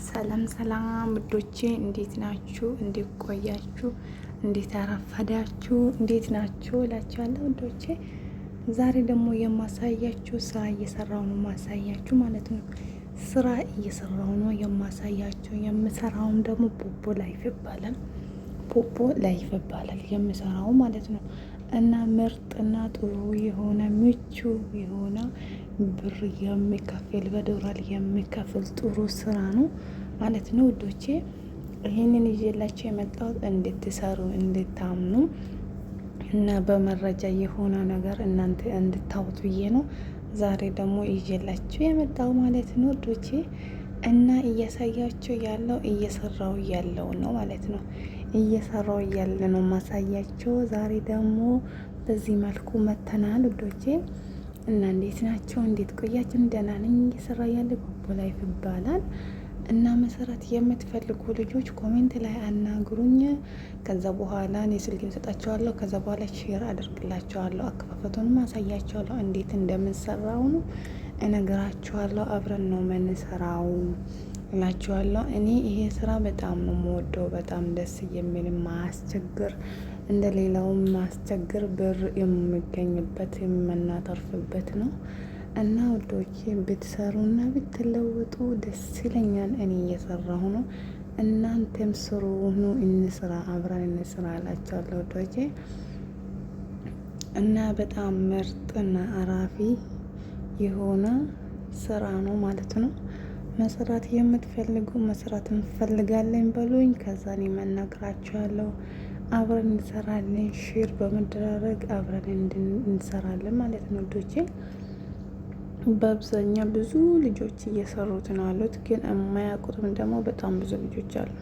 ሰላም ሰላም ውዶቼ እንዴት ናችሁ? እንዴት ቆያችሁ? እንዴት አረፈዳችሁ? እንዴት ናችሁ እላችኋለሁ ውዶቼ። ዛሬ ደግሞ የማሳያችሁ ስራ እየሰራው ነው ማሳያችሁ ማለት ነው። ስራ እየሰራው ነው የማሳያችሁ። የምሰራውም ደግሞ ፖፖ ላይፍ ይባላል። ፖፖ ላይፍ ይባላል የምሰራው ማለት ነው። እና ምርጥና ጥሩ የሆነ ምቹ የሆነ ብር የሚከፍል በዶላር የሚከፍል ጥሩ ስራ ነው ማለት ነው ውዶቼ። ይህንን ይዤላችሁ የመጣሁት እንድትሰሩ እንድታምኑ እና በመረጃ የሆነ ነገር እናንተ እንድታዩት ብዬ ነው። ዛሬ ደግሞ ይዤላችሁ የመጣው ማለት ነው ውዶቼ። እና እያሳያችሁ ያለው እየሰራው ያለው ነው ማለት ነው። እየሰራው ያለ ነው ማሳያችሁ። ዛሬ ደግሞ በዚህ መልኩ መተናል ውዶቼ። እና እንዴት ናቸው? እንዴት ቆያችሁ? ደህና ነኝ። እየሰራ ያለ ቦቦ ላይፍ ይባላል። እና መሰረት የምትፈልጉ ልጆች comment ላይ አናግሩኝ። ከዛ በኋላ እኔ ስልኬን ሰጣቸዋለሁ። ከዛ በኋላ share አደርግላቸዋለሁ። አከፋፈቱንም አሳያቸዋለሁ። እንዴት እንደምንሰራው ነው እነግራችኋለሁ። አብረን ነው ምንሰራው እላችኋለሁ። እኔ ይሄ ስራ በጣም ነው የምወደው። በጣም ደስ የሚል ማስቸግር እንደ ሌላውም ማስቸግር ብር የሚገኝበት የምናተርፍበት ነው። እና ውዶቼ ብትሰሩና ብትለወጡ ደስ ይለኛል። እኔ እየሰራሁ ነው፣ እናንተም ስሩ፣ ኑ እንስራ፣ አብረን እንስራ እላችኋለሁ ውዶቼ። እና በጣም ምርጥና አራፊ የሆነ ስራ ነው ማለት ነው። መስራት የምትፈልጉ መስራት እንፈልጋለን በሉኝ፣ ከዛ እኔ መናግራችኋለሁ። አብረን እንሰራለን፣ share በመደራረግ አብረን እንሰራለን ማለት ነው ውዶቼ። በአብዛኛው ብዙ ልጆች እየሰሩት ነው አሉት፣ ግን የማያውቁትም ደግሞ በጣም ብዙ ልጆች አሉ።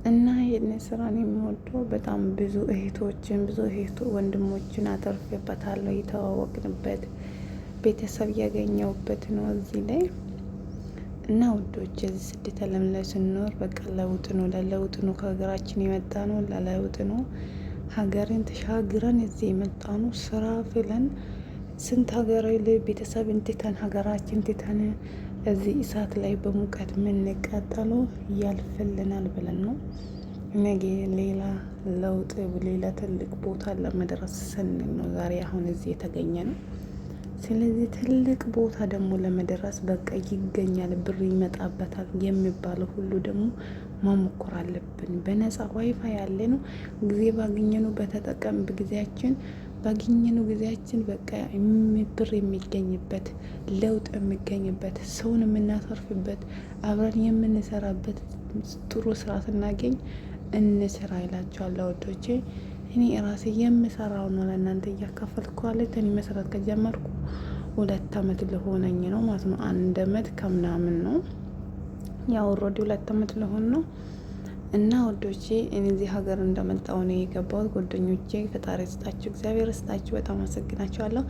እና ይህንን ስራን የምወደው በጣም ብዙ እህቶችን ብዙ እህቶ ወንድሞችን አተርፌበታለሁ። የተዋወቅንበት ቤተሰብ ያገኘውበት ነው እዚህ ላይ። እና ውዶች እዚህ ስደት ዓለም ላይ ስንኖር በቃ ለውጥ ነው፣ ለለውጥ ነው ከሀገራችን የመጣ ነው፣ ለለውጥ ነው ሀገርን ተሻግረን እዚህ የመጣ ነው። ስራ ፍለን ስንት ሀገር ቤተሰብ እንትተን ሀገራችን ትተን እዚህ እሳት ላይ በሙቀት የምንቃጠለው ያልፍልናል ብለን ነው። ነገ ሌላ ለውጥ ሌላ ትልቅ ቦታ ለመድረስ ስንል ነው ዛሬ አሁን እዚህ የተገኘ ነው። ስለዚህ ትልቅ ቦታ ደግሞ ለመድረስ በቃ ይገኛል፣ ብር ይመጣበታል የሚባለው ሁሉ ደግሞ መሞከር አለብን። በነፃ ዋይፋይ ያለ ነው ጊዜ ባገኘነው በተጠቀም ጊዜያችን ባገኘነው ጊዜያችን በቃ ብር የሚገኝበት ለውጥ የሚገኝበት ሰውን የምናተርፍበት አብረን የምንሰራበት ጥሩ ስራ ስናገኝ እንስራ ይላችኋለሁ ውዶቼ። እኔ ራሴ የምሰራው ነው ለእናንተ እያካፈልኩ ያለሁት። እኔ መስራት ከጀመርኩ 2 አመት ለሆነኝ ነው ማለት ነው። 1 አመት ከምናምን ነው ያው already 2 አመት ለሆን ነው። እና ውዶቼ እኔ እዚህ ሀገር እንደመጣሁ ነው የገባሁት። ጓደኞቼ ፈጣሪ ስጣችሁ፣ እግዚአብሔር ስጣችሁ፣ በጣም አመሰግናችኋለሁ።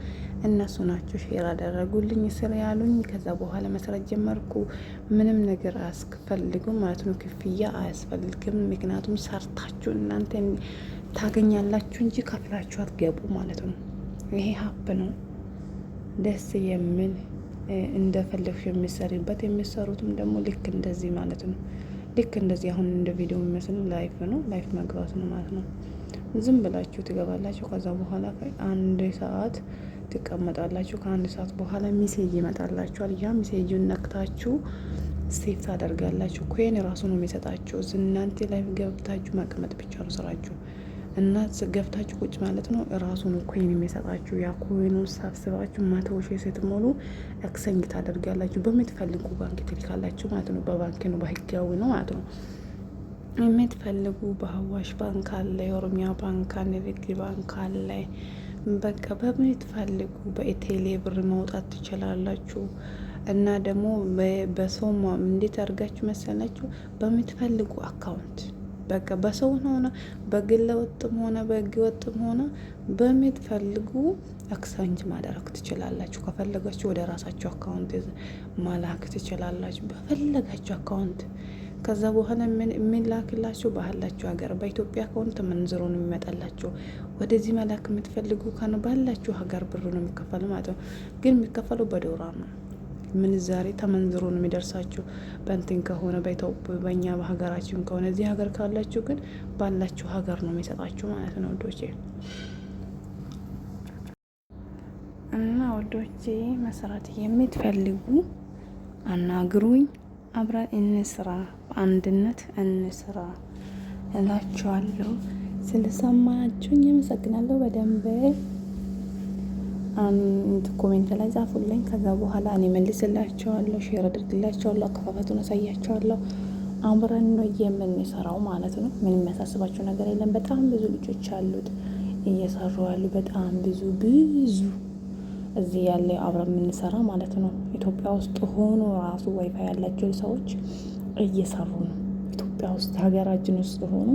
እነሱ ናቸው share አደረጉልኝ ስር ያሉኝ። ከዛ በኋላ መስራት ጀመርኩ። ምንም ነገር አያስፈልግም ማለት ነው፣ ክፍያ አያስፈልግም። ምክንያቱም ሰርታችሁ እናንተ ታገኛላችሁ እንጂ ከፍላችሁ አትገቡ ማለት ነው። ይሄ app ነው ደስ የሚል እንደፈለግሽ የሚሰሪበት። የሚሰሩትም ደግሞ ልክ እንደዚህ ማለት ነው። ልክ እንደዚህ አሁን እንደ ቪዲዮ የሚመስል live ነው፣ live መግባት ነው ማለት ነው። ዝም ብላችሁ ትገባላችሁ። ከዛ በኋላ 1 ሰዓት ትቀመጣላችሁ። ከ1 ሰዓት በኋላ message ይመጣላችኋል። ያ message ን ነክታችሁ save ታደርጋላችሁ። coin ራሱ ነው የሚሰጣችሁ። እናንተ live ገብታችሁ መቀመጥ ብቻ ነው ስራችሁ እና ገብታችሁ ቁጭ ማለት ነው። ራሱ ነው coin የሚሰጣችሁ። ያ coin ኡ ሰብስባችሁ 100,000 ስትሞሉ exchange ታደርጋላችሁ። በምትፈልጉ ባንክ ትልካላችሁ ማለት ነው። በባንክ ነው፣ በህጋዊ ነው ማለት ነው። የምትፈልጉ በአዋሽ ባንክ አለ፣ የኦሮሚያ ባንክ አለ፣ ንግድ ባንክ አለ። በቃ በምትፈልጉ በቴሌ ብር መውጣት ትችላላችሁ። እና ደግሞ በሰው እንዴት አድርጋችሁ መሰላችሁ? በምትፈልጉ account በቃ በሰው ሆነ በግለ ወጥም ሆነ በህገ ወጥም ሆነ በምትፈልጉ exchange ማድረግ ትችላላችሁ። ከፈለጋችሁ ወደ ራሳችሁ account መላክ ትችላላችሁ፣ በፈለጋችሁ account። ከዛ በኋላ የሚላክላችሁ ባላችሁ ሀገር በኢትዮጵያ account መንዝሮ ነው የሚመጣላችሁ። ወደዚህ መላክ የምትፈልጉ ከነ ባላችሁ ሀገር ብሩ ነው የሚከፈለው ማለት ነው። ግን የሚከፈለው በዶላር ነው። ምንዛሬ ተመንዝሮ ነው የሚደርሳችሁ። በእንትን ከሆነ በኢትዮጵያ በእኛ በሀገራችን ከሆነ እዚህ ሀገር ካላችሁ ግን ባላችሁ ሀገር ነው የሚሰጣችሁ ማለት ነው ውዶቼ። እና ውዶቼ መስራት የምትፈልጉ አናግሩኝ፣ አብረን እንስራ፣ በአንድነት እንስራ እላችኋለሁ። ስለሰማችሁኝ አመሰግናለሁ። በደንብ አንድ comment ላይ ጻፉልኝ። ከዛ በኋላ እኔ መልስላችኋለሁ፣ share አድርግላችኋለሁ፣ አከፋፈቱን አሳያችኋለሁ። አብረን ነው የምንሰራው ማለት ነው። ምንም የሚያሳስባችሁ ነገር የለም። በጣም ብዙ ልጆች አሉት እየሰሩ ያሉ በጣም ብዙ ብዙ እዚህ ያለ አብረን የምንሰራ ማለት ነው። ኢትዮጵያ ውስጥ ሆኖ ራሱ ዋይፋይ ያላቸው ሰዎች እየሰሩ ነው። ኢትዮጵያ ውስጥ ሀገራችን ውስጥ ሆኖ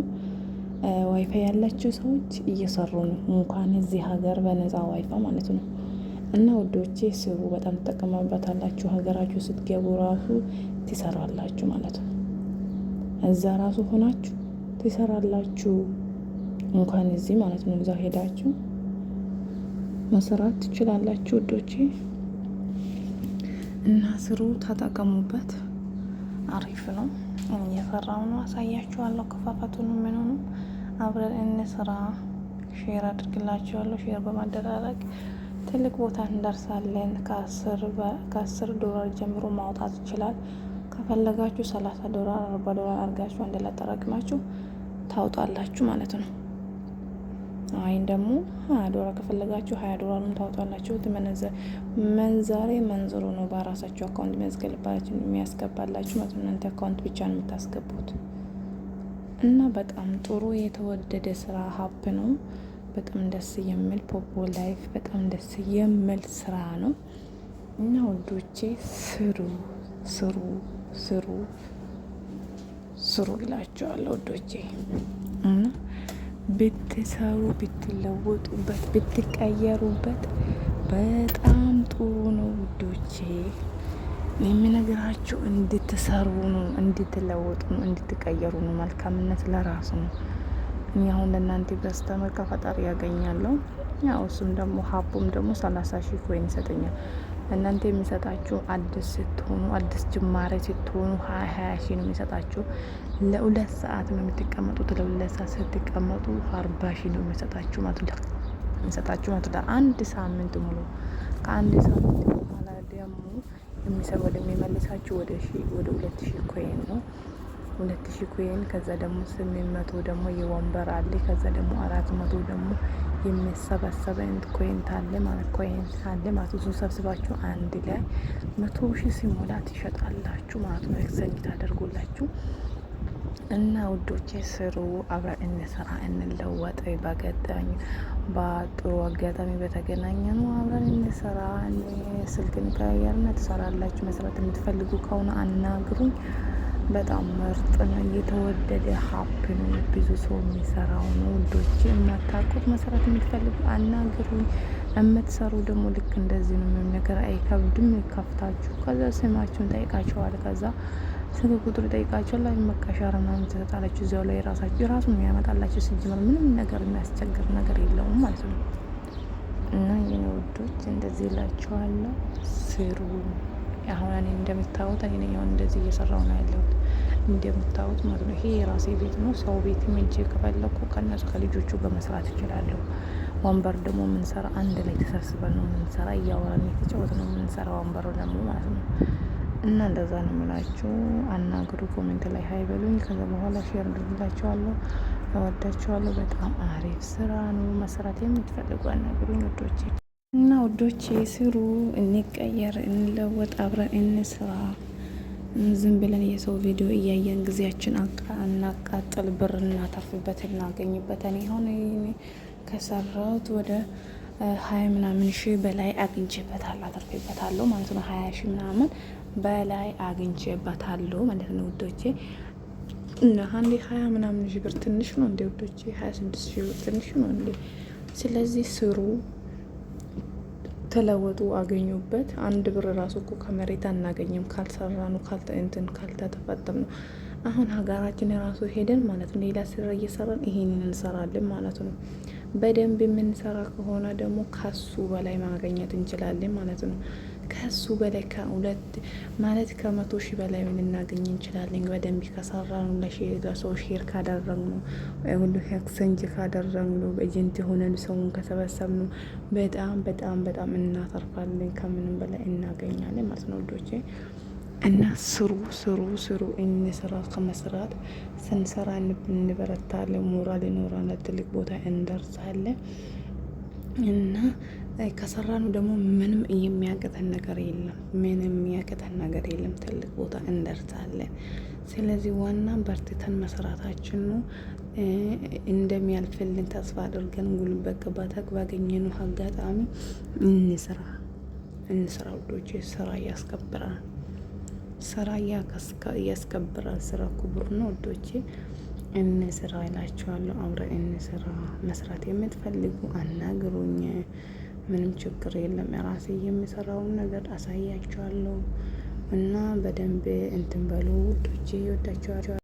ዋይፋይ ያላቸው ሰዎች እየሰሩ ነው። እንኳን እዚህ ሀገር በነፃ ዋይፋይ ማለት ነው። እና ውዶቼ ስሩ፣ በጣም ትጠቀሙበታላችሁ። ሀገራችሁ ስትገቡ ራሱ ትሰራላችሁ ማለት ነው። እዛ ራሱ ሆናችሁ ትሰራላችሁ። እንኳን እዚህ ማለት ነው። እዛ ሄዳችሁ መስራት ትችላላችሁ ውዶቼ። እና ስሩ፣ ተጠቀሙበት። አሪፍ ነው። እየሰራው ነው፣ አሳያችኋለሁ። ክፋፈቱን ምኑንም አብረን እንስራ። share አድርግላችኋለሁ። share በማደራረግ ትልቅ ቦታ እንደርሳለን። ከ10 ዶላር ጀምሮ ማውጣት ይችላል። ከፈለጋችሁ 30 ዶላር፣ 40 ዶላር አድርጋችሁ አንድ ላይ አጠራቅማችሁ ታውጣላችሁ ማለት ነው። አይን ደግሞ 20 ዶላር ከፈለጋችሁ 20 ዶላሩን ታውጣላችሁ። መንዛሬ መንዝሮ ነው በራሳችሁ account የሚያስገባላችሁ የሚያስገባላችሁ ማለት ነው። እናንተ account ብቻ ነው የምታስገቡት እና በጣም ጥሩ የተወደደ ስራ app ነው። በጣም ደስ የሚል ፖፖ ላይፍ በጣም ደስ የሚል ስራ ነው እና ውዶቼ ስሩ ስሩ ስሩ ስሩ ይላችኋለሁ ውዶቼ እና ብትሰሩ ብትለወጡበት ብትቀየሩበት በጣም ጥሩ ነው ውዶቼ። የምነግራችሁ እንድትሰሩ ነው፣ እንድትለወጡ ነው፣ እንድትቀየሩ ነው። መልካምነት ለራሱ ነው። እኔ አሁን ለእናንተ በስተምር ከፈጣሪ ያገኛለሁ። ያው እሱም ደግሞ ሀቡም ደግሞ 30,000 coin ይሰጠኛል። እናንተ የሚሰጣችሁ አዲስ ስትሆኑ አዲስ ጅማሬ ስትሆኑ 20 20 ሺህ ነው የሚሰጣችሁ። ለ2 ሰዓት ነው የምትቀመጡት። ለ2 ሰዓት ስትቀመጡ 40,000 ነው የሚሰጣችሁ ማለት ነው የሚሰጣችሁ ማለት ነው። አንድ ሳምንት ሙሉ ከአንድ ሳምንት በኋላ ደግሞ የሚሰ ወደሚመልሳችሁ ወደ 2,000 coin ነው፣ 2,000 coin። ከዛ ደግሞ 800 ደግሞ የወንበር አለ። ከዛ ደግሞ 400 ደግሞ የሚሰበሰበ coin አለ ማለት coin አለ ማለት እሱን ሰብስባችሁ አንድ ላይ 100,000 ሲሞላ ትሸጣላችሁ ማለት ነው። exchange ታደርጉላችሁ። እና ውዶቼ ስሩ፣ አብረን እንስራ፣ እንለወጥ። በገጠኝ በጥሩ አጋጣሚ በተገናኘ ነው አብረን እንስራ። ስልክ እንቀያየርና ትሰራላችሁ። መስራት የምትፈልጉ ከሆነ አናግሩኝ። በጣም ምርጥ ነው። የተወደደ app ነው። ብዙ ሰው የሚሰራው ነው ውዶቼ። የማታውቁት መስራት የምትፈልጉ አናግሩኝ። የምትሰሩ ደግሞ ልክ እንደዚህ ነው። ምንም ነገር አይከብድም። ከፍታችሁ ከዛ ስማችሁን ጠይቃችኋል። ከዛ ስልክ ቁጥር ጠይቃችኋል። ላይ መካሻር ምናምን ትሰጣላችሁ። እዚያው ላይ ራሳችሁ ራሱ የሚያመጣላችሁ ሲጀመር ምንም ነገር የሚያስቸግር ነገር የለውም ማለት ነው። እና የኔ ውዶች እንደዚህ እላችኋለሁ፣ ስሩ። አሁን እኔ እንደምታዩት እኔ ነኝ አሁን እንደዚህ እየሰራው ነው ያለሁት እንደምታዩት ማለት ነው። ይሄ የራሴ ቤት ነው። ሰው ቤት ሄጄ ከፈለኩ ከእነሱ ከልጆቹ ጋር መስራት እችላለሁ። ወንበር ደግሞ የምንሰራ አንድ ላይ ተሰብስበን ነው የምንሰራ፣ እያወራን የተጫወት ነው የምንሰራ ወንበሩ ደግሞ ማለት ነው። እና እንደዛ ነው የምላችሁ። አናግሩ፣ comment ላይ hi በሉኝ። ከዛ በኋላ share አድርግላችኋለሁ። እወዳችኋለሁ። በጣም አሪፍ ስራ ነው። መስራት የምትፈልጉ አናግሩኝ ውዶቼ። እና ውዶቼ ስሩ፣ እንቀየር፣ እንለወጥ፣ አብረን እንስራ። ዝም ብለን የሰው ቪዲዮ እያየን ጊዜያችን አናቃጥል፣ ብር እናተርፍበት፣ እናገኝበት። እኔ አሁን ከሰራሁት ወደ 20 ምናምን ሺህ በላይ አግኝቼበታለሁ፣ አተርፌበታለሁ ማለት ነው። 20,000 ምናምን በላይ አግኝቼበታለሁ ማለት ነው ውዶቼ። እና አንዴ 20 ምናምን ሺህ ብር ትንሽ ነው እንዴ ውዶቼ? 26,000 ብር ትንሽ ነው እንዴ? ስለዚህ ስሩ፣ ተለወጡ፣ አገኙበት። አንድ ብር ራሱ እኮ ከመሬት አናገኝም ካልሰራ ነው እንትን ካልተተፈጠም ነው። አሁን ሀገራችን የራሱ ሄደን ማለት ነው ሌላ ስራ እየሰራን ይሄንን እንሰራለን ማለት ነው። በደንብ የምንሰራ ከሆነ ደግሞ ከሱ በላይ ማገኘት እንችላለን ማለት ነው። ከሱ በላይ ከሁለት ማለት ከ100,000 በላይ ልናገኝ እንችላለን። በደንብ ከሰራነው፣ ለሰው share ካደረግነው፣ ሁሉ exchange ካደረግነው፣ agent የሆነን ሰውን ከሰበሰብነው በጣም በጣም በጣም እናተርፋለን። ከምንም በላይ እናገኛለን ማለት ነው ውዶቼ። እና ስሩ ስሩ ስሩ፣ እንስራ። ከመስራት ስንሰራ እንበረታለን፣ ሞራል ይኖረናል፣ ትልቅ ቦታ እንደርሳለን። እና ከሰራኑ ደግሞ ምንም የሚያቅተን ነገር የለም። ምንም የሚያቅተን ነገር የለም። ትልቅ ቦታ እንደርሳለን። ስለዚህ ዋና በርትተን መስራታችን ነው። እንደሚያልፍልን ተስፋ አድርገን ጉልበት ባገኘነው አጋጣሚ እንስራ እንስራ ውዶቼ። ስራ እያስከብራል። ስራ እያስከብራል። ስራ ክቡር ነው ውዶቼ። እንስራ እላችኋለሁ። አብረን እንስራ። መስራት የምትፈልጉ አናግሩኝ። ምንም ችግር የለም። ራሴ የሚሰራውን ነገር አሳያችኋለሁ እና በደንብ እንትን በሉ ውዶቼ። እወዳችኋለሁ።